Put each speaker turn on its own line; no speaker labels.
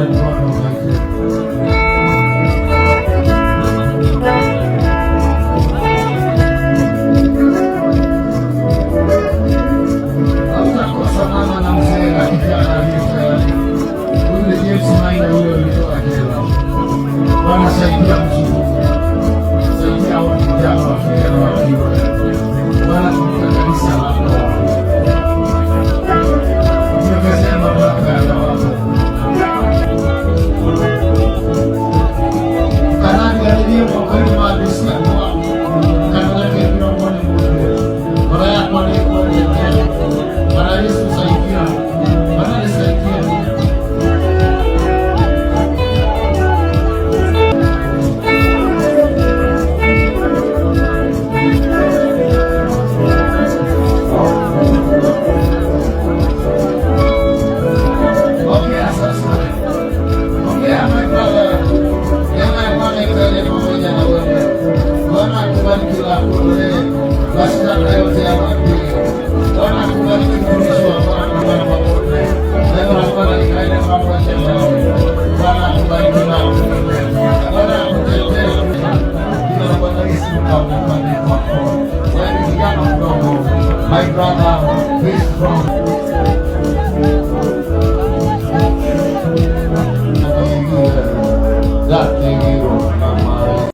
And God Almighty. Hautakosa mama na mzee na kijana aliye tayari. Huyu ni James Maina, huyo alitoka jela. Bwana, saidia mzunguko, saidia hao vijana wa kike na wa kiume. Bwana, katika kanisa lako jiongezee mamlaka ya wako. Kanani kwa maandisi kanaleke miongoni mwetu. Bwana yako ni kuelekea. Bwana Yesu, saidia. Bwana, nisaidie. Ongea sasa. Ongea, my brother. Neema ya Bwana ikae pamoja na wewe. Bwana akubariki na akuondolee mashtaka yote ya maadui. Bwana akubariki, mtumishi wa Bwana, Bwana pamoja. Neno la Bwana likaende pamoja nawe. Bwana akubariki na akulinde. Bwana akutetee. Jina la Bwana Yesu likaonekane kwako. Wewe ni kijana mdogo. My brother, be strong.